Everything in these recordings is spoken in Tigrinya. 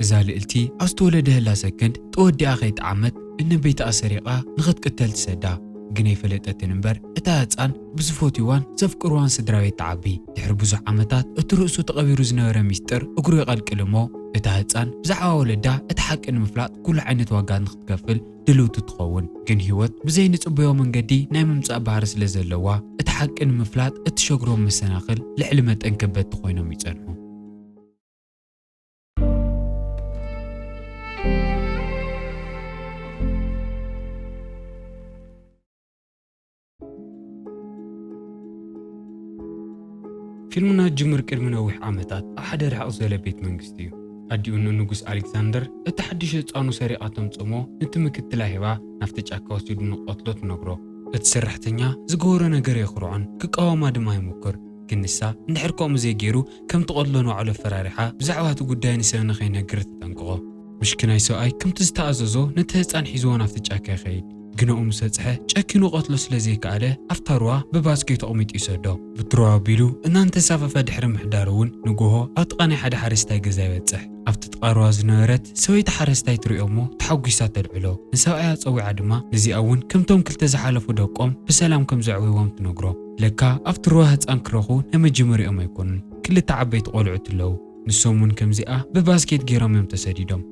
እዛ ልእልቲ ኣብ ዝተወለደ ህላ ሰከንድ ተወዲኣ ከይጠዓመት እነ ቤትኣ ሰሪቓ ንኽትቅተል ትሰዳ። ግን ኣይፈለጠትን እምበር እታ ህፃን ብዝፈትዋን ዘፍቅርዋን ስድራ ቤት ትዓቢ። ድሕሪ ብዙሕ ዓመታት እቲ ርእሱ ተቐቢሩ ዝነበረ ሚስጥር እግሩ ይቐልቅል እሞ እታ ህፃን ብዛዕባ ወለዳ እቲ ሓቂ ንምፍላጥ ኩሉ ዓይነት ዋጋ ንኽትከፍል ድልውቲ ትኸውን። ግን ህይወት ብዘይንጽበዮ መንገዲ ናይ ምምጻእ ባህሪ ስለ ዘለዋ እቲ ሓቂ ንምፍላጥ እትሸግሮም መሰናኽል ልዕሊ መጠን ከበድቲ ኮይኖም ይጸንሑ። ፊልምና ጅምር ቅድሚ ነዊሕ ዓመታት ኣብ ሓደ ርሕቕ ዝበለ ቤት መንግስቲ እዩ። ኣዲኡ ንንጉስ ኣሌክሳንደር እቲ ሓድሽ ህፃኑ ሰሪቓ ተምፅሞ ነቲ ምክትላ ሂባ ናብቲ ጫካ ወሲዱ ንቐትሎ ትነግሮ። እቲ ሰራሕተኛ ዝገበሮ ነገር የኽርዖን ክቃወማ ድማ ይሙክር። ግን ንሳ እንድሕር ከምኡ ዘይገይሩ ከም ትቐትሎ ንባዕሉ ኣፈራሪሓ ብዛዕባ እቲ ጉዳይ ንሰብ ንኸይነግር ትጠንቅቖ። ምሽክናይ ሰብኣይ ከምቲ ዝተኣዘዞ ነቲ ህፃን ሒዝዎ ናብቲ ጫካ ይኸይድ። ግን ኣብኡ ምስ በፅሐ ጨኪኑ ቀትሎ ስለ ዘይከኣለ ኣብታ ሩባ ብባስኬት ኣቕሚጡ ይሰዶ። ብትሮ ኣቢሉ እናንተሳፈፈ ድሕሪ ምሕዳሩ እውን ንጎሆ ኣብ ጥቓ ናይ ሓደ ሓረስታይ ገዛ ይበፅሕ። ኣብቲ ጥቓ ሩባ ዝነበረት ሰበይቲ ሓረስታይ ትሪኦ እሞ ተሓጒሳ ተልዕሎ። ንሰብኣያ ፀዊዓ ድማ ነዚኣ እውን ከምቶም ክልተ ዝሓለፉ ደቆም ብሰላም ከም ዘዕብይዎም ትነግሮ። ለካ ኣብቲ ሩባ ህፃን ክረኹ ናይ መጀመሪኦም ኣይኮኑን። ክልተ ዓበይቲ ቆልዑት ኣለዉ። ንሶም እውን ከምዚኣ ብባስኬት ገይሮም እዮም ተሰዲዶም።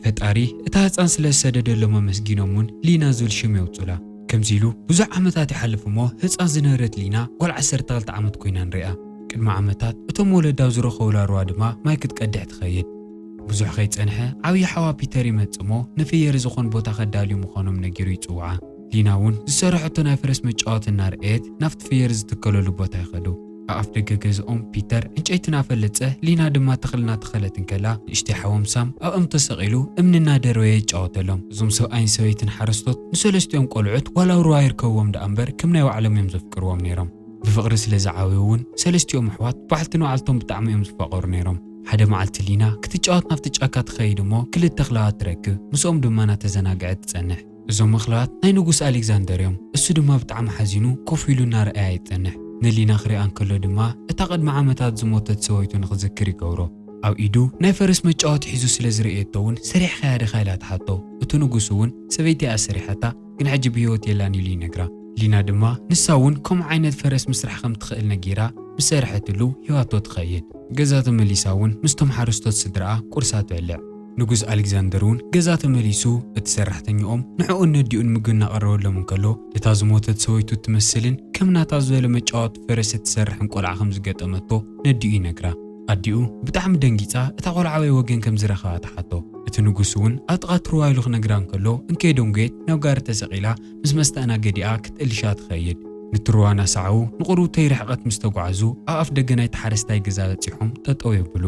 ፈጣሪ እታ ህፃን ስለ ዝሰደደሎም ኣመስጊኖም እውን ሊና ዝብል ሽም የውፁላ። ከምዚ ኢሉ ብዙሕ ዓመታት ይሓልፍ እሞ ህፃን ዝነበረት ሊና ጓል ዓሰርተ ክልተ ዓመት ኮይና ንሪኣ። ቅድሚ ዓመታት እቶም ወለዳ ኣብ ዝረኸቡላ ሩባ ድማ ማይ ክትቀድሕ ትኸይድ። ብዙሕ ከይፀንሐ ዓብዪ ሓዋ ፒተር ይመጽእ እሞ ንፍየር ዝኾን ቦታ ከዳልዩ ምዃኖም ነጊሩ ይፅውዓ። ሊና እውን ዝሰረሐቶ ናይ ፈረስ መጫወቲ እናርኣየት ናብቲ ፍየር ዝትከለሉ ቦታ ይኸዱ። ኣብ ኣፍ ደገ ገዝኦም ፒተር ዕንጨይቲ እናፈለጸ ሊና ድማ ተኽሊ እናተኸለት እንከላ ንእሽተይ ሓዎም ሳም ኣብ እምኒ ተሰቒሉ እምኒ እናደረወየ ይጫወተሎም። እዞም ሰብኣይን ሰበይትን ሓረስቶት ንሰለስቲኦም ቆልዑት ዋላ ሩባ ይርከብዎም ደኣ እምበር ከም ናይ ባዕሎም እዮም ዘፍቅርዎም ነይሮም። ብፍቕሪ ስለ ዝዓበዩ እውን ሰለስቲኦም ኣሕዋት ባሕልቲ ንባዕልቶም ብጣዕሚ እዮም ዝፋቐሩ ነይሮም። ሓደ መዓልቲ ሊና ክትጫወት ናብቲ ጫካ ትኸይድ እሞ ክልተ ኣኽላባት ትረክብ፣ ምስኦም ድማ እናተዘናግዐት ትጸንሕ። እዞም ኣኽላባት ናይ ንጉስ ኣሌክዛንደር እዮም። እሱ ድማ ብጣዕሚ ሓዚኑ ኮፍ ኢሉ እናረኣያ ይጸንሕ። ንሊና ክሪኣ እንከሎ ድማ እታ ቅድሚ ዓመታት ዝሞተት ሰበይቱ ንኽዝክር ይገብሮ። ኣብ ኢዱ ናይ ፈረስ መጫወቲ ሒዙ ስለ ዝርእየቶ እውን ሰሪሕኻያ ዲኻ ኢላ ትሓቶ። እቲ ንጉስ እውን ሰበይተይ እያ ሰሪሓታ ግን ሕጂ ብህይወት የላን ኢሉ ይነግራ። ሊና ድማ ንሳ እውን ከምኡ ዓይነት ፈረስ ምስራሕ ከም ትኽእል ነጊራ ምስ ሰርሐትሉ ሂባቶ ትኸይድ። ገዛ ተመሊሳ እውን ምስቶም ሓረስቶት ስድራኣ ቁርሳ ትበልዕ። ንጉስ ኣሌክዛንደር እውን ገዛ ተመሊሱ እቲ ሰራሕተኛኦም ንዕኡን ነዲኡን ምግቢ እናቐረበሎም እንከሎ እታ ዝሞተት ሰበይቱ እትመስልን ከም ናታ ዝበለ መጫወቲ ፈረስ እትሰርሕን ቆልዓ ከም ዝገጠመቶ ነዲኡ ይነግራ። ኣዲኡ ብጣዕሚ ደንጊጻ እታ ቆልዓ ኣበይ ወገን ከም ዝረኸባ ትሓቶ። እቲ ንጉስ እውን ኣብ ጥቓ ትርዋ ኢሉ ክነግራ እንከሎ እንከይደንጎየት ናብ ጋሪ ተሰቒላ ምስ መስተኣናገዲኣ ክትእልሻ ትኸይድ። ንትርዋ እናሰዓቡ ንቑሩብ ተይርሕቐት ምስ ተጓዓዙ ኣብ ኣፍ ደገ ናይቲ ሓረስታይ ገዛ በጺሖም ጠጠው የብሉ።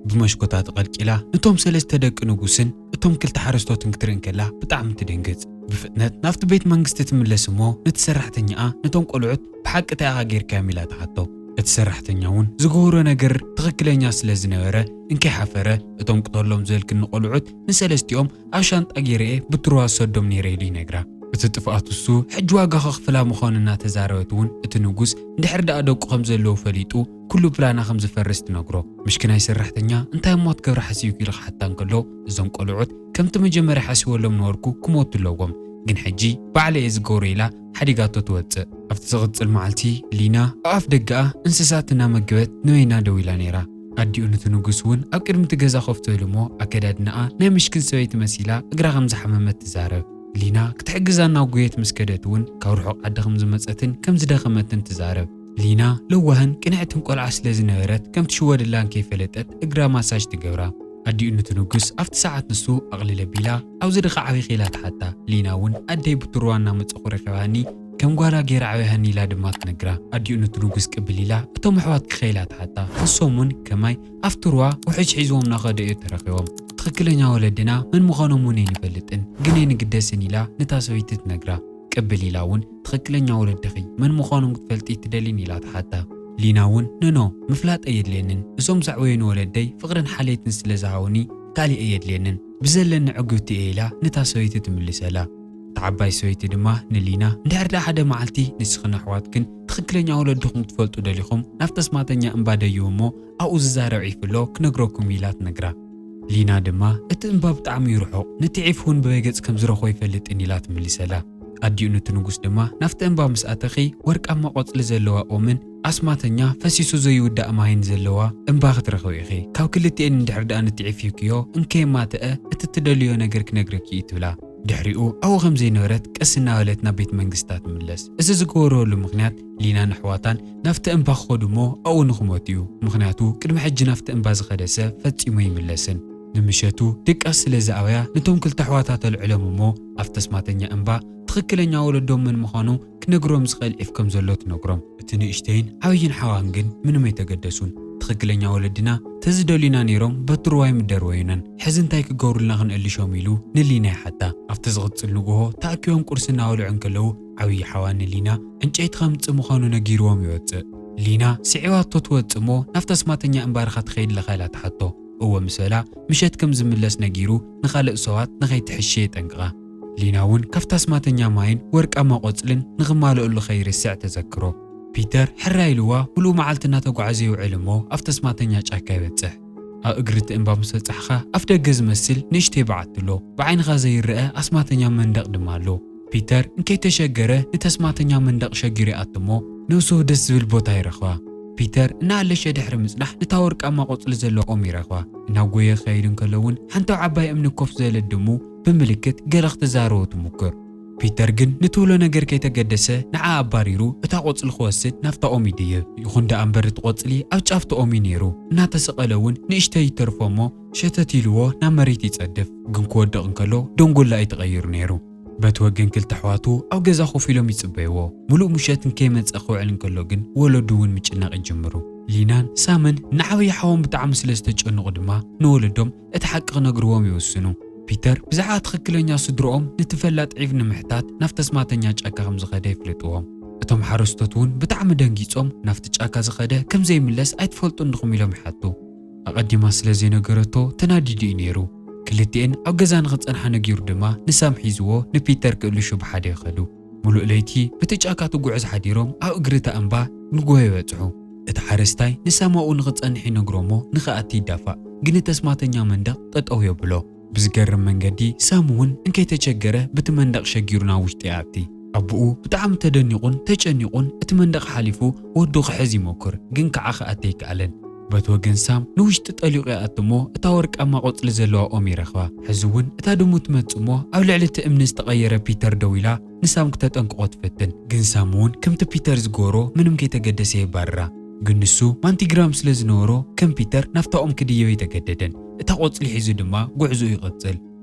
ብመሽኮታ ተቐልቂላ ነቶም ሰለስተ ደቂ ንጉስን እቶም ክልተ ሓረስቶትን ክትርኢ እንከላ ብጣዕሚ ትድንግጽ። ብፍጥነት ናብቲ ቤት መንግስቲ ትምለስ እሞ ነቲ ሰራሕተኛኣ ነቶም ቆልዑት ብሓቂ እንታይ ኢኻ ጌርካዮም ኢላ ትሓቶ። እቲ ሰራሕተኛ እውን ዝገበሮ ነገር ትኽክለኛ ስለ ዝነበረ እንከይሓፈረ እቶም ቅተሎም ዝበልክኒ ቆልዑት ንሰለስቲኦም ኣብ ሻንጣ ገይረ እየ ብትርዋ ዝሰዶም ነይረ ኢሉ ይነግራ። እቲ ጥፍኣት እሱ ሕጂ ዋጋ ከኽፍላ ምዃኑ እናተዛረበት እውን እቲ ንጉስ እንድሕር ደኣ ደቁ ከም ዘለዉ ፈሊጡ ኩሉ ፕላና ከም ዝፈርስ ትነግሮ። ምሽክናይ ሰራሕተኛ እንታይ እሞ ክትገብሪ ሓሲብኪ ኢሉ ክሓታ እንከሎ እዞም ቆልዑት ከምቲ መጀመርያ ሓሲበሎም ነበርኩ ክሞቱ ኣለዎም፣ ግን ሕጂ ባዕለ እየ ዝገብሮ ኢላ ሓዲጋቶ ትወፅእ። ኣብቲ ዝቕፅል መዓልቲ ሊና ኣብ ኣፍ ደገኣ እንስሳት እናመገበት ንበይና ደው ኢላ ነይራ። ኣዲኡ ነቲ ንጉስ እውን ኣብ ቅድሚ እቲ ገዛ ኮፍ ትብል እሞ ኣከዳድናኣ ናይ ምሽክን ሰበይቲ መሲላ እግራ ከም ዝሓመመት ትዛረብ። ሊና ክትሕግዛ እናጎየት ምስ ከደት እውን ካብ ርሑቕ ዓዲ ከም ዝመጸትን ከም ዝደኸመትን ትዛረብ። ሊና ለዋህን ቅንዕትን ቆልዓ ስለ ዝነበረት ከምቲ ሽወደላን ከይፈለጠት እግራ ማሳጅ ትገብራ። ኣዲኡ ነቲ ንጉስ ኣብቲ ሰዓት ንሱ ኣቕልል ኣቢላ ኣብዚ ድኻ ዓቢኺ ኢላ ትሓታ። ሊና እውን ኣደይ ብትርዋ እናመጸኹ ረኺባኒ ከም ጓላ ገይራ ዓብያሃኒ ኢላ ድማ ትነግራ። ኣዲኡ ነቲ ንጉስ ቅብል ኢላ እቶም ኣሕዋትኪ ከ ኢላ ትሓታ። ንሶም እውን ከማይ ኣብቲ ሩባ ውሕጅ ሒዝዎም እናኸዱ እዮም ተረኺቦም። ትኽክለኛ ወለድና መን ምዃኖም እውን ኣይንፈልጥን፣ ግን ኣይንግደስን ኢላ ነታ ሰበይቲ ትነግራ። ቅብል ኢላ እውን ትኽክለኛ ወለድኺ መን ምዃኖም ክትፈልጢ ትደልይን ኢላ ትሓታ። ሊና እውን ኖኖ ምፍላጥ ኣየድልየንን፣ እዞም ዘዕበዩኒ ወለደይ ፍቕርን ሓልየትን ስለ ዝሃቡኒ ካሊእ ኣየድልየንን፣ ብዘለኒ ዕግብቲ እየ ኢላ ነታ ሰበይቲ ትምልሰላ። እታ ዓባይ ሰበይቲ ድማ ንሊና እንድሕር ደኣ ሓደ መዓልቲ ንስኽን ኣሕዋትክን ትኽክለኛ ወለድኹም ክትፈልጡ ደሊኹም ናብቲ ኣስማተኛ እምባ ደይቡ እሞ ኣብኡ ዝዛረብ ዒፍ ኣሎ ክነግረኩም ኢላ ትነግራ። ሊና ድማ፣ "እቲ እምባ ብጣዕሚ እዩ ርሑቕ፣ ነቲ ዒፍ እውን ብበይ ገጽ ከም ዝረኽቦ ኣይፈልጥን" ኢላ ትምልሰላ። ኣዲኡ ነቲ ንጉስ ድማ፣ "ናብቲ እምባ ምስ ኣተኺ፣ ወርቃማ ቆጽሊ ዘለዋ ኦምን ኣስማተኛ ፈሲሱ ዘይውዳእ ማይን ዘለዋ እምባ ክትረኽቢ ኢኺ። ካብ ክልቲኤን እንድሕር ደኣ ነቲ ዒፍ ሂብክዮ፣ እንከየማተአ እቲ ትደልዮ ነገር ክነግረኪ እዩ" ትብላ። ድሕሪኡ ኣብኡ ከም ዘይነበረት ቀስ እናበለት ናብ ቤት መንግስታ ትምለስ። እዚ ዝገበረሉ ምኽንያት፣ ሊናን ኣሕዋታን ናብቲ እምባ ክኸዱ እሞ ኣብኡ ንኽሞቱ እዩ። ምኽንያቱ፣ ቅድሚ ሕጂ ናብቲ እምባ ዝኸደ ሰብ ፈጺሙ ኣይምለስን። ንምሸቱ ድቃስ ስለ ዝኣበያ፣ ነቶም ክልተ ኣሕዋታ ተልዕሎም እሞ ኣብቲ ኣስማተኛ እምባ ትኽክለኛ ወለዶም መን ምዃኑ ክነግሮም ዝኽእል ዒፍ ከም ዘሎ ትነግሮም። እቲ ንእሽተይን ዓብይን ሓዋን ግን ምንም ኣይተገደሱን። "ትኽክለኛ ወለድና ተዝደልዩና ነይሮም በትርዋ ኣይምደርወዩናን፣ ሕዚ እንታይ ክገብሩልና ክንእልሾም?" ኢሉ ንሊና ይሓታ። ኣብቲ ዝቕጽል ንግሆ ተኣኪቦም ቁርሲ እናበልዑ እንከለዉ፣ ዓብዪ ሓዋ ንሊና ዕንጨይቲ ከምጽእ ምዃኑ ነጊርዎም ይወጽእ። ሊና ስዒባቶ ትወጽእ እሞ፣ "ናብቲ ኣስማተኛ እምባ ዲኻ ትኸይድ ኣለኻ?" ኢላ ትሓቶ። "እወ" ምስ በላ፣ ምሸት ከም ዝምለስ ነጊሩ ንኻልእ ሰባት ንኸይትሕሺ የጠንቅቓ። ሊና እውን ካብቲ ኣስማተኛ ማይን ወርቃማ ቆጽልን ንኽማልኣሉ ከይርስዕ ተዘክሮ። ፒተር ሕራይ ኢልዋ ምሉእ መዓልቲ እናተጓዕዘ ይውዕል እሞ ኣብቲ ኣስማተኛ ጫካ ይበጽሕ። ኣብ እግሪ እቲ እምባ ምስ በጻሕኻ ኣፍ ደገ ዝመስል ንእሽተይ በዓቲ ኣሎ። ብዓይንኻ ዘይረኣ ኣስማተኛ መንደቕ ድማ ኣሎ። ፒተር እንከይተሸገረ ነቲ ኣስማተኛ መንደቕ ሸጊሩ ይኣቱ እሞ ነብሱ ደስ ዝብል ቦታ ይረኽባ። ፒተር እናኣለሸ ድሕሪ ምጽናሕ ነታ ወርቃማ ቆጽሊ ዘለዋ ኦም ይረኽባ። እናጎየ ክኸይድ እንከሎ እውን ሓንቲ ዓባይ እምኒ ኮፍ ዝበለት ድሙ ብምልክት ገለ ክትዛረቦ ትሙክር። ፒተር ግን ንትብሎ ነገር ከይተገደሰ ንዓ ኣባሪሩ እታ ቆጽሊ ክወስድ ናብታ ኦም ይድይብ። ይኹን ደኣ እምበር እቲ ቆጽሊ ኣብ ጫፍ እቲ ኦም እዩ ነይሩ። እናተሰቐለ እውን ንእሽተይ ይተርፎ እሞ ሸተት ኢልዎ ናብ መሬት ይጸድፍ። ግን ክወድቕ እንከሎ ደንጎላ እዩ ተቐይሩ ነይሩ። በቲ ወገን ክልተ ኣሕዋቱ ኣብ ገዛ ኮፍ ኢሎም ይጽበይዎ። ምሉእ ምሸት እንከይመጸ ክውዕል እንከሎ ግን ወለዱ እውን ምጭናቕ ይጅምሩ። ሊናን ሳምን ንዓብዪ ሓዎም ብጣዕሚ ስለ ዝተጨንቑ ድማ ንወለዶም እቲ ሓቂ ክነግርዎም ይውስኑ። ፒተር ብዛዕባ ትኽክለኛ ስድርኦም ነቲ ፈላጥ ዒፍ ንምሕታት ናብቲ ኣስማተኛ ጫካ ከም ዝኸደ የፍልጥዎም። እቶም ሓረስቶት እውን ብጣዕሚ ደንጊጾም ናብቲ ጫካ ዝኸደ ከም ዘይምለስ ኣይትፈልጡን ዲኹም ኢሎም ይሓቱ። ኣቐዲማ ስለ ዘይነገረቶ ተናዲዱ እዩ ነይሩ። ክልቲኤን ኣብ ገዛ ንኽጸንሓ ነጊሩ ድማ ንሳም ሒዝዎ ንፒተር ክእልሹ ብሓደ ይኸዱ። ሙሉእ ለይቲ በቲ ጫካ ትጉዕዝ ሓዲሮም ኣብ እግሪ እታ እምባ ንግሆ ይበጽሑ። እቲ ሓረስታይ ንሳም ኣብኡ ንኽጸንሕ ይነግሮ እሞ ንኽኣቲ ይዳፋእ፣ ግን እቲ ኣስማተኛ መንደቕ ጠጠው የብሎ። ብዝገርም መንገዲ ሳም እውን እንከይተቸገረ በቲ መንደቕ ሸጊሩ ናብ ውሽጢ ይኣቲ። ኣቦኡ ብጣዕሚ ተደኒቑን ተጨኒቑን እቲ መንደቕ ሓሊፉ ወዱ ክሕዝ ይሞክር፣ ግን ከዓ ክኣቲ ኣይከኣለን። በቲ ወገን ሳም ንውሽጢ ጠሊቑ ይኣቲ እሞ እታ ወርቃማ ቆጽሊ ዘለዋ ኦም ይረኽባ። ሕዚ እውን እታ ድሙ ትመጽእ እሞ ኣብ ልዕሊ እቲ እምኒ ዝተቐየረ ፒተር ደው ኢላ ንሳም ክተጠንቅቖ ትፍትን። ግን ሳም እውን ከምቲ ፒተር ዝገበሮ ምንም ከይተገደሰ የባርራ። ግን ንሱ ማንቲግራም ስለ ዝነበሮ ከም ፒተር ናብታ ኦም ክድይብ ኣይተገደደን። እታ ቆጽሊ ሒዙ ድማ ጉዕዞኡ ይቕጽል።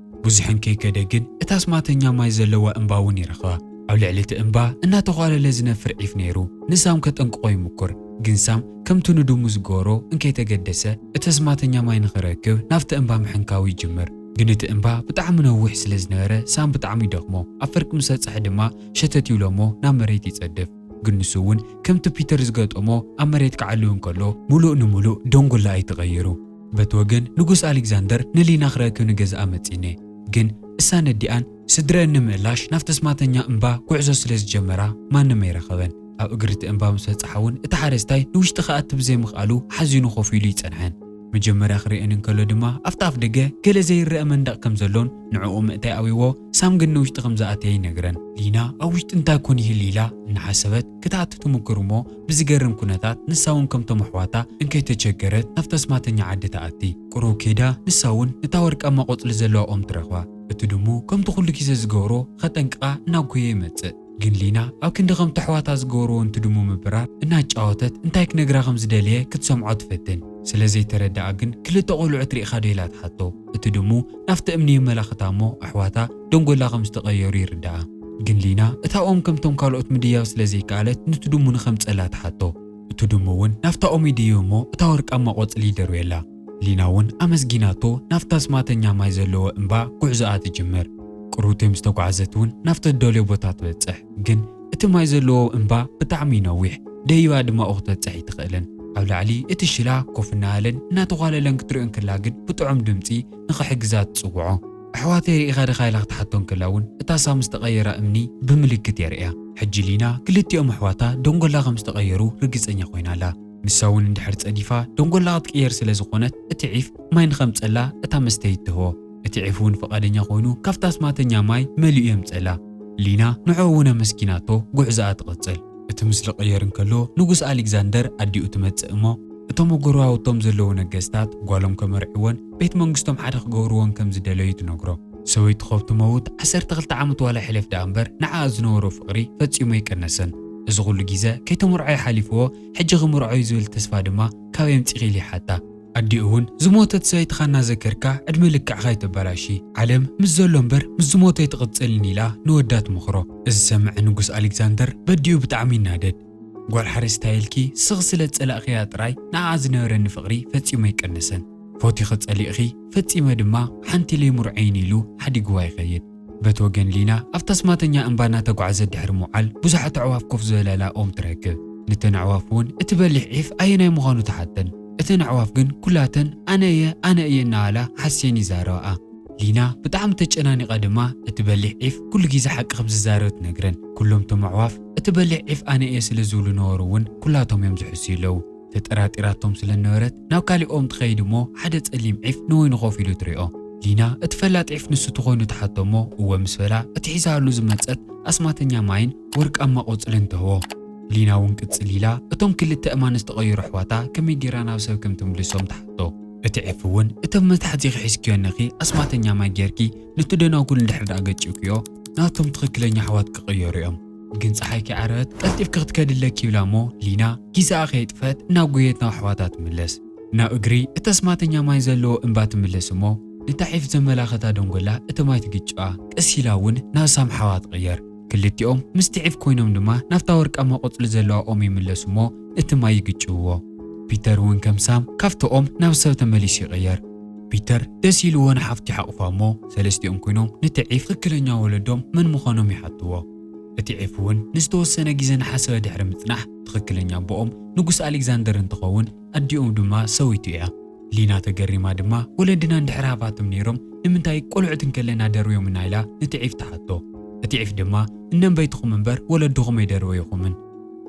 ብዙሕ እንከይከደ ግን እታ ኣስማተኛ ማይ ዘለዋ እምባ እውን ይረኽባ። ኣብ ልዕሊ እቲ እምባ እናተዃለለ ዝነፍር ዒፍ ነይሩ። ንሳም ከጠንቅቖ ይምኩር። ግን ሳም ከምቲ ንድሙ ዝገበሮ እንከይተገደሰ እቲ ኣስማተኛ ማይ ንኽረክብ ናብቲ እምባ ምሕንካው ይጅምር። ግን እቲ እምባ ብጣዕሚ ነዊሕ ስለ ዝነበረ ሳም ብጣዕሚ ይደኽሞ። ኣብ ፍርቂ ምስ በጽሐ ድማ ሸተት ይብሎ እሞ ናብ መሬት ይጸድፍ። ግን ንሱ እውን ከምቲ ፒተር ዝገጠሞ ኣብ መሬት ክዓልብ እንከሎ ምሉእ ንምሉእ ደንጎላ እዩ ተቐይሩ። በቲ ወገን ንጉስ ኣሌክዛንደር ንሊና ክረክብ ንገዝኣ መጺኔ። ግን እሳን ኣዲኣን ስድረአን ንምእላሽ ናብቲ ኣስማተኛ እምባ ጉዕዞ ስለ ዝጀመራ ማንም ኣይረኸበን። ኣብ እግሪ እቲ እምባ ምስ በጽሓ እውን እቲ ሓረስታይ ንውሽጢ ክኣቲ ብዘይምኽኣሉ ሓዚኑ ኮፍ ኢሉ ይጸንሐን። መጀመርያ ክርእየን እንከሎ ድማ ኣብቲ ኣፍ ደገ ገለ ዘይረአ መንደቕ ከም ዘሎን ንዕኡ ምእታይ ኣብይዎ ሳም ግን ንውሽጢ ከም ዝኣተየ ይነግረን። ሊና ኣብ ውሽጢ እንታይ ኮን ይህሉ ኢላ እናሓሰበት ክትኣቱ ትምክር እሞ ብዝገርም ኩነታት ንሳ እውን ከምቶም ኣሕዋታ እንከይተቸገረት ናብቲ ኣስማተኛ ዓዲ ትኣቲ። ቁሩብ ከይዳ ንሳ እውን ነታ ወርቃማ ቆጽሊ ዘለዋ ኦም ትረኽባ። እቲ ድሙ ከምቲ ኩሉ ግዜ ዝገብሮ ከጠንቅቓ እናጎየ ይመጽእ። ግን ሊና ኣብ ክንዲ ከምቲ ኣሕዋታ ዝገብርዎ ነቲ ድሙ ምብራር እናጫወተት እንታይ ክነግራ ከም ዝደለየ ክትሰምዖ ትፍትን። ስለ ዘይተረድኣ ግን ክልተ ቆልዑት ሪእኻ ዶ ኢላ ትሓቶ። እቲ ድሙ ናብቲ እምኒ የመላኽታ እሞ ኣሕዋታ ደንጎላ ከም ዝተቐየሩ ይርድኣ። ግን ሊና እታ ኦም ከምቶም ካልኦት ምድያብ ስለ ዘይከኣለት ነቲ ድሙ ንኸምጸላ ትሓቶ። እቲ ድሙ እውን ናብታ ኦም ይድይብ እሞ እታ ወርቃማ ቆጽሊ ይደርብየላ። ሊና እውን ኣመስጊናቶ ናብታ ኣስማተኛ ማይ ዘለዎ እምባ ጉዕዞኣ ትጅምር። ቅሩብ ምስ ተጓዕዘት እውን ናብቲ እትደልዮ ቦታ ትበጽሕ። ግን እቲ ማይ ዘለዎ እምባ ብጣዕሚ ነዊሕ፣ ደይባ ድማ ኣብኡ ክትበጽሕ ኣይትኽእልን። ኣብ ላዕሊ እቲ ሽላ ኮፍ እናበለን እናተዃለለን ክትሪኦ እንከላ ግን ብጥዑም ድምጺ ንኽሕግዛ ትጽውዖ። ኣሕዋተይ ርኢኻ ዲኻ ኢላ ክትሓቶ እንከላ እውን እታ ሳም ዝተቐየራ እምኒ ብምልክት የርእያ። ሕጂ ሊና ክልቲኦም ኣሕዋታ ደንጎላ ከም ዝተቐየሩ ርግጸኛ ኮይና ኣላ። ንሳ እውን እንድሕር ጸዲፋ ደንጎላ ክትቅየር ስለ ዝኾነት፣ እቲ ዒፍ ማይ ንኸምጸላ እታ መስተይት ትህቦ። እቲ ዒፍ እውን ፍቓደኛ ኮይኑ ካብቲ ኣስማተኛ ማይ መሊኡ የምጸላ። ሊና ንዕኡ እውን ኣመስጊናቶ ጉዕዞኣ ትቕጽል። እቲ ምስሊ ቅየር እንከሎ ንጉስ ኣሌክዛንደር ኣዲኡ ትመጽእ እሞ፣ እቶም ኣብ ጎረባብቶም ዘለዉ ነገስታት ጓሎም ከመርዕዎን ቤት መንግስቶም ሓደ ክገብርዎን ከም ዝደለዩ ትነግሮ። ሰበይቱ ከብ ትመውት ዓሰርተ ክልተ ዓመት ዋላ ሕለፍ ደኣ እምበር ንዓኣ ዝነበሮ ፍቕሪ ፈጺሙ ኣይቀነሰን። እዚ ኩሉ ግዜ ከይተመርዖ ይሓሊፍዎ፣ ሕጂ ክምርዖ እዩ ዝብል ተስፋ ድማ ካበይ ኣምጺኺ ኢሉ ይሓታ። ኣዲኡ እውን ዝሞተት ሰበይትኻ እናዘከርካ ዕድመ ልክዕኻ ኣይተበላሺ፣ ዓለም ምስ ዘሎ እምበር ምስ ዝሞተ ኣይትቕጽልን ኢላ ንወዳ ትመኽሮ። እዚ ዝሰምዐ ንጉስ ኣሌክዛንደር በዲኡ ብጣዕሚ ይናደድ። ጓል ሓረስታይ ኢልኪ ስኽ ስለ ዝጸላእኽያ ጥራይ ንዓኣ ዝነበረኒ ፍቕሪ ፈጺሙ ኣይቀነሰን። ፈቲኺ ጸሊእኺ ፈጺመ ድማ ሓንቲ ኢለይ ምርዖይኒ ኢሉ ሓዲግዋ ይኸይድ። በቲ ወገን ሊና ኣብታ ኣስማተኛ እምባ እናተጓዕዘት ድሕሪ ምውዓል ብዙሓት ኣዕዋፍ ኮፍ ዝበላላ ኦም ትረክብ። ነተን ኣዕዋፍ እውን እቲ በሊሕ ዒፍ ኣየናይ ምዃኑ ትሓተን። እተን ኣዕዋፍ ግን ኩላተን ኣነ እየ፣ ኣነ እየ እናበላ ሓስየን ይዛረባኣ። ሊና ብጣዕሚ ተጨናኒቓ ድማ እቲ በሊሕ ዒፍ ኩሉ ግዜ ሓቂ ከም ዝዛረብ ትነግረን። ኩሎም እቶም ኣዕዋፍ እቲ በሊሕ ዒፍ ኣነ እየ ስለ ዝብሉ ነበሩ እውን ኩላቶም እዮም ዝሕስዩ ኣለዉ። ተጠራጢራቶም ስለ ነበረት ናብ ካሊእ ኦም ትኸይድ እሞ ሓደ ጸሊም ዒፍ ንወይኑ ኮፍ ኢሉ ትሪኦ። ሊና እቲ ፈላጥ ዒፍ ንሱ ተኾይኑ ትሓቶ እሞ እወ ምስ በላ እቲ ሒዛሉ ዝመጸት ኣስማተኛ ማይን ወርቃማ ቆጽልን ትህቦ። ሊና እውን ቅጽል ኢላ እቶም ክልተ እማን ዝተቐየሩ ኣሕዋታ ከመይ ጌራ ናብ ሰብ ከም ትምልሶም ትሓቶ። እቲ ዒፍ እውን እተን መትሓዚኺ ሒዝክዮ እነኺ ኣስማተኛ ማይ ጌርኪ ነቲ ደናጉል እንድሕር ደኣ ገጭክዮ ናብቶም ትኽክለኛ ኣሕዋት ክቕየሩ እዮም። ግን ጸሓይ ከይዓረበት ቀልጢፍኪ ክትከዲ ኣለኪ ይብላ እሞ ሊና ግዜኣ ከየጥፈት እናጎየት ናብ ኣሕዋታ ትምለስ። ናብ እግሪ እቲ ኣስማተኛ ማይ ዘለዎ እምባ ትምለስ እሞ ነታ ዒፍ ዘመላኸታ ደንጎላ እቲ ማይ ትግጭዋ። ቀስ ኢላ እውን ናብ ሳምሓዋ ትቕየር። ክልቲኦም ምስቲ ዒፍ ኮይኖም ድማ ናብታ ወርቃማ ቆጽሊ ዘለዋ ኦም ይምለሱ እሞ እቲ ማይ ይግጭውዎ። ፒተር እውን ከም ሳም ካብቲ ኦም ናብ ሰብ ተመሊሱ ይቕየር። ፒተር ደስ ኢልዎ ንሓፍቱ ይሓቑፋ እሞ ሰለስቲኦም ኮይኖም ነቲ ዒፍ ትኽክለኛ ወለዶም መን ምዃኖም ይሓትዎ። እቲ ዒፍ እውን ንዝተወሰነ ግዜ ንሓሰበ ድሕሪ ምጽናሕ ትኽክለኛ ኣቦኦም ንጉስ ኣሌክዛንደር እንትኸውን ኣዲኦም ድማ ሰበይቱ እያ። ሊና ተገሪማ ድማ ወለድና እንድሕር ሃባትም ነይሮም ንምንታይ ቆልዑት እንከለና ደርብዮምና ኢላ ነቲ ዒፍ ትሓቶ። እቲ ዒፍ ድማ እነንበይትኹም እምበር ወለድኹም ኣይደርበይኹምን።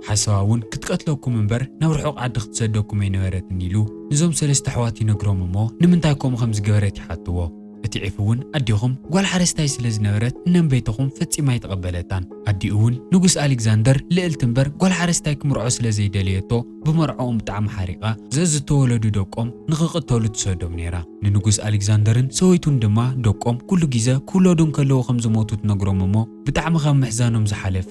ሓሰዋ እውን ክትቀትለኩም እምበር ናብ ርሑቕ ዓዲ ክትሰደኩም ኣይነበረትን ኢሉ ንዞም ሰለስተ ኣሕዋት ይነግሮም እሞ ንምንታይ ከምኡ ከም ዝገበረት ይሓትዎ። እቲ ዒፍ እውን ኣዴኹም ጓል ሓረስታይ ስለ ዝነበረት እነንበይትኹም ፈጺማ ኣይተቐበለታን። ኣዲኡ እውን ንጉስ ኣሌክዛንደር ልእልቲ እምበር ጓል ሓረስታይ ክምርዖ ስለ ዘይደለየቶ ብመርዓኦም ብጣዕሚ ሓሪቓ ዘዝተወለዱ ደቆም ንኽቕተሉ ትሰዶም ነይራ። ንንጉስ ኣሌክዛንደርን ሰበይቱን ድማ ደቆም ኩሉ ግዜ ክውለዱ እንከለዉ ከም ዝሞቱ ትነግሮም እሞ ብጣዕሚ ካብ ምሕዛኖም ዝሓለፈ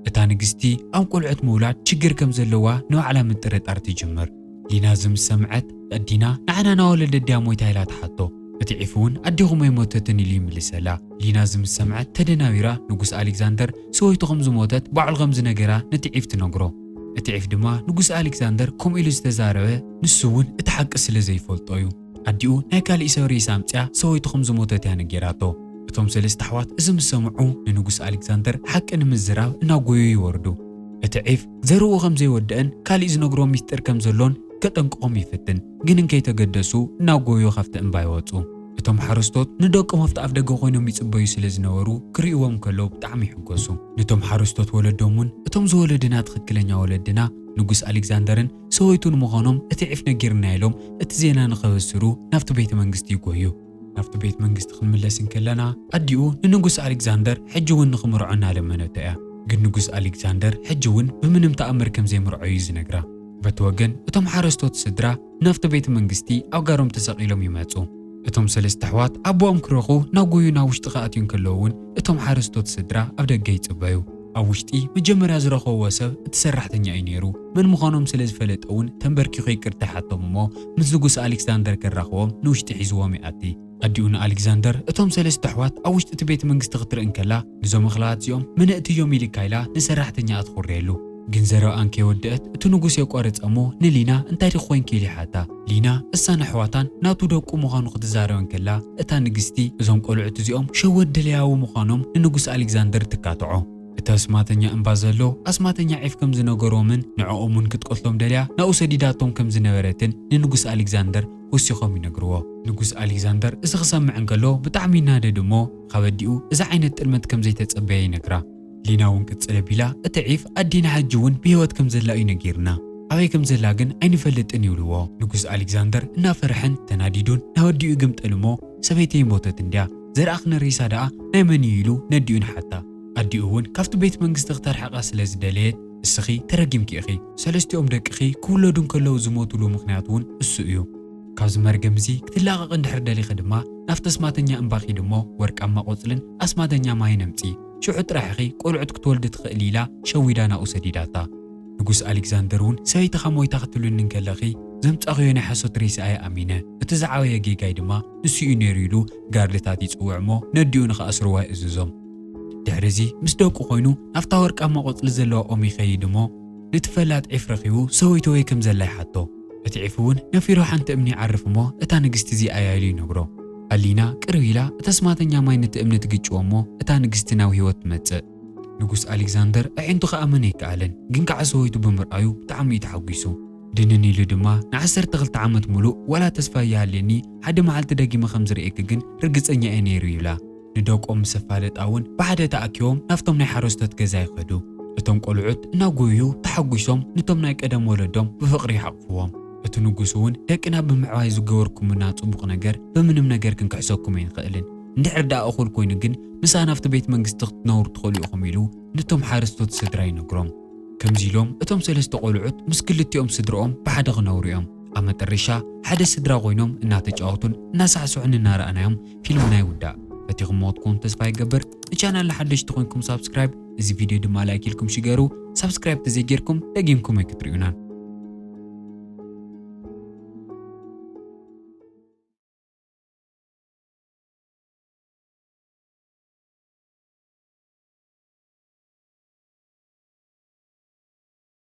እታ ንግስቲ ኣብ ቆልዑት ምውላድ ችግር ከም ዘለዋ ንባዕላ ምጥርጣር ትጅምር። ሊና እዚ ምስ ሰምዐት ኣዲና ንዓና ናወለደት ድያ ሞይታ ኢላ ትሓቶ። እቲ ዒፍ እውን ኣዴኹም ኣይሞተትን ኢሉ ይምልሰላ። ሊና እዚ ምስ ሰምዐት ተደናቢራ ንጉስ ኣሌክዛንደር ሰበይቱ ከም ዝሞተት ባዕሉ ከም ዝነገራ ነቲ ዒፍ ትነግሮ። እቲ ዒፍ ድማ ንጉስ ኣሌክዛንደር ከምኡ ኢሉ ዝተዛረበ ንሱ እውን እቲ ሓቂ ስለ ዘይፈልጦ እዩ። ኣዲኡ ናይ ካሊእ ሰብ ሬሳ ኣምጽያ ሰበይቱ ከም ዝሞተት እያ ነጊራቶ። እቶም ሰለስተ ኣሕዋት እዚ ምስ ሰምዑ ንንጉስ ኣሌክዛንደር ሓቂ ንምዝራብ እናጎዩ ይወርዱ። እቲ ዒፍ ዘርኡ ከም ዘይወደአን ካሊእ ዝነግሮ ሚስጥር ከም ዘሎን ከጠንቅቖም ይፍትን፣ ግን እንከይተገደሱ እናጎዩ ካብቲ እምባ ይወጹ። እቶም ሓረስቶት ንደቆም ኣብቲ ኣፍ ደገ ኮይኖም ይጽበዩ ስለ ዝነበሩ ክርእይዎም ከለዉ ብጣዕሚ ይሕጎሱ። ነቶም ሓረስቶት ወለዶም እውን እቶም ዝወለድና ትኽክለኛ ወለድና ንጉስ ኣሌክዛንደርን ሰበይቱን ምዃኖም እቲ ዒፍ ነጊርና ኢሎም እቲ ዜና ንኸበስሩ ናብቲ ቤተ መንግስቲ ይጎዩ። ናብቲ ቤት መንግስቲ ክንምለስ እንከለና ኣዲኡ ንንጉስ ኣሌክዛንደር ሕጂ እውን ንኽምርዖ እናለመነቶ እያ። ግን ንጉስ ኣሌክዛንደር ሕጂ እውን ብምንም ተኣምር ከም ዘይምርዖ እዩ ዝነግራ። በቲ ወገን እቶም ሓረስቶት ስድራ ናብቲ ቤት መንግስቲ ኣብ ጋሮም ተሰቒሎም ይመጹ። እቶም ሰለስተ ኣሕዋት ኣቦኦም ክረኽቡ ናብ ጎዩ ናብ ውሽጢ ክኣትዩ እንከለዉ እውን እቶም ሓረስቶት ስድራ ኣብ ደገ ይጽበዩ። ኣብ ውሽጢ መጀመርያ ዝረኸብዎ ሰብ እቲ ሰራሕተኛ እዩ ነይሩ። መን ምዃኖም ስለ ዝፈለጠ እውን ተንበርኪኹ ይቅርታ ይሓቶም እሞ ምስ ንጉስ ኣሌክሳንደር ከራኽቦም ንውሽጢ ሒዝዎም ይኣቲ። ኣዲኡ ንኣሌክሳንደር እቶም ሰለስተ ኣሕዋት ኣብ ውሽጢ እቲ ቤት መንግስቲ ክትርኢ እንከላ ንዞም ኣኽላባት እዚኦም መን ኣእትዮም ኢልካ ኢላ ንሰራሕተኛኣ ትኹርየሉ። ግን ዘረብኣን ከይወደአት እቲ ንጉስ የቋርጻ እሞ ንሊና እንታይ ድኺ ኮይንኪ ኢሉ ይሓታ። ሊና እሳን ኣሕዋታን ናቱ ደቁ ምዃኑ ክትዛረብ እንከላ እታ ንግስቲ እዞም ቆልዑት እዚኦም ሸወት ደለያዊ ምዃኖም ንንጉስ ኣሌክሳንደር ትካትዖ። እቲ ኣስማተኛ እምባ ዘሎ ኣስማተኛ ዒፍ ከም ዝነገሮምን ንዕኦም እውን ክትቀትሎም ደልያ ናብኡ ሰዲዳቶም ከም ዝነበረትን ንንጉስ ኣሌክሳንደር ወሲኾም ይነግርዎ። ንጉስ ኣሌክሳንደር እዚ ክሰምዕ እንከሎ ብጣዕሚ ይናደድ እሞ ካብ ኣዲኡ እዚ ዓይነት ጥልመት ከም ዘይተጸበየ ይነግራ። ሊና እውን ቅጽል ኣቢላ እቲ ዒፍ ኣዴና ሕጂ እውን ብህይወት ከም ዘላ እዩ ነጊርና። ኣበይ ከም ዘላ ግን ኣይንፈልጥን ይብልዎ። ንጉስ ኣሌክዛንደር እናፈርሐን ተናዲዱን ናብ ኣዲኡ ይግምጠል እሞ፣ ሰበይተይ ሞተት እንድያ፣ ዘርኣኽኒ ሬሳ ደኣ ናይ መን እዩ ኢሉ ነዲኡ ንሓታ። ኣዲኡ እውን ካብቲ ቤት መንግስቲ ክተርሕቓ ስለ ዝደለየት፣ እስኺ ተረጊምኪ ኢኺ፣ ሰለስቲኦም ደቅኺ ክውለዱ እንከለዉ ዝሞቱሉ ምኽንያት እውን እሱ እዩ። ካብዚ መርገም እዚ ክትላቐቕ እንድሕር ደሊኺ ድማ ናብቲ ኣስማተኛ እምባ ኺዲ እሞ ወርቃማ ቆጽልን ኣስማተኛ ማይን ኣምጺ። ሽዑ ጥራሕ ኢኺ ቆልዑት ክትወልዲ ትኽእሊ ኢላ ሸዊዳ ናብኡ ሰዲዳታ። ንጉስ ኣሌክዛንደር እውን ሰበይትኻ ሞይታ ክትብልኒ እንከለኺ ዘምጻኽዮ ናይ ሓሶት ሬሳ እየ ኣሚነ። እቲ ዝዓበየ ጌጋይ ድማ ንሱ እዩ ነይሩ ኢሉ ጋርድታት ይጽውዕ እሞ ነዲኡ ንኽኣስርዋ ይእዝዞም። ድሕሪ እዚ ምስ ደቁ ኮይኑ ናብታ ወርቃማ ቆጽሊ ዘለዋ ኦም ይኸይድ እሞ ነቲ ፈላጥ ዒፍ ረኺቡ ሰበይቱ ኣበይ ከም ዘላ ይሓቶ። እቲ ዒፍ እውን ነፊሩ ሓንቲ እምኒ ይዓርፍ እሞ እታ ንግስቲ እዚኣ እያ ኢሉ ይነግሮ። ኣሊና ቅርብ ኢላ እቲ ኣስማተኛ ማይ ነቲ እምኒ ትግጭዎ እሞ እታ ንግስቲ ናብ ህይወት ትመጽእ። ንጉስ ኣሌክዛንደር ኣዒንቱ ክኣምን ኣይከኣለን፣ ግን ከዓ ሰበይቱ ብምርኣዩ ብጣዕሚ እዩ ተሓጒሱ። ድንን ኢሉ ድማ ንዓሰርተ ክልተ ዓመት ሙሉእ ዋላ ተስፋ ይሃልየኒ፣ ሓደ መዓልቲ ደጊመ ከም ዝርእየኪ ግን ርግጸኛ እየ ነይሩ ይብላ። ንደቆም ምስ ኣፋለጣ እውን ብሓደ ተኣኪቦም ናብቶም ናይ ሓረስቶት ገዛ ይኸዱ። እቶም ቆልዑት እናጎዩ ተሓጒሶም ነቶም ናይ ቀደም ወለዶም ብፍቕሪ ይሓቕፍዎም። እቲ ንጉስ እውን ደቅና ብምዕባይ ዝገበርኩምና ጽቡቕ ነገር ብምንም ነገር ክንክሕሰኩም ኣይንኽእልን። እንድሕር ደኣ እኹል ኮይኑ ግን ምሳና ኣብቲ ቤት መንግስቲ ክትነብሩ ትኽእሉ ኢኹም ኢሉ ነቶም ሓረስቶት ስድራ ይነግሮም። ከምዚ ኢሎም እቶም ሰለስተ ቆልዑት ምስ ክልቲኦም ስድርኦም ብሓደ ክነብሩ እዮም። ኣብ መጠረሻ ሓደ ስድራ ኮይኖም እናተጫወቱን እናሳዕስዑን እናረኣናዮም ፊልምና ይውዳእ። ፈቲኹምዎ ትኾኑ ተስፋ ይገብር። ንቻናልና ሓደሽቲ ኮይንኩም ሳብስክራይብ፣ እዚ ቪድዮ ድማ ላይክ ኢልኩም ሽገሩ። ሳብስክራይብ ተዘይጌርኩም ደጊምኩም ኣይክትርእዩናን።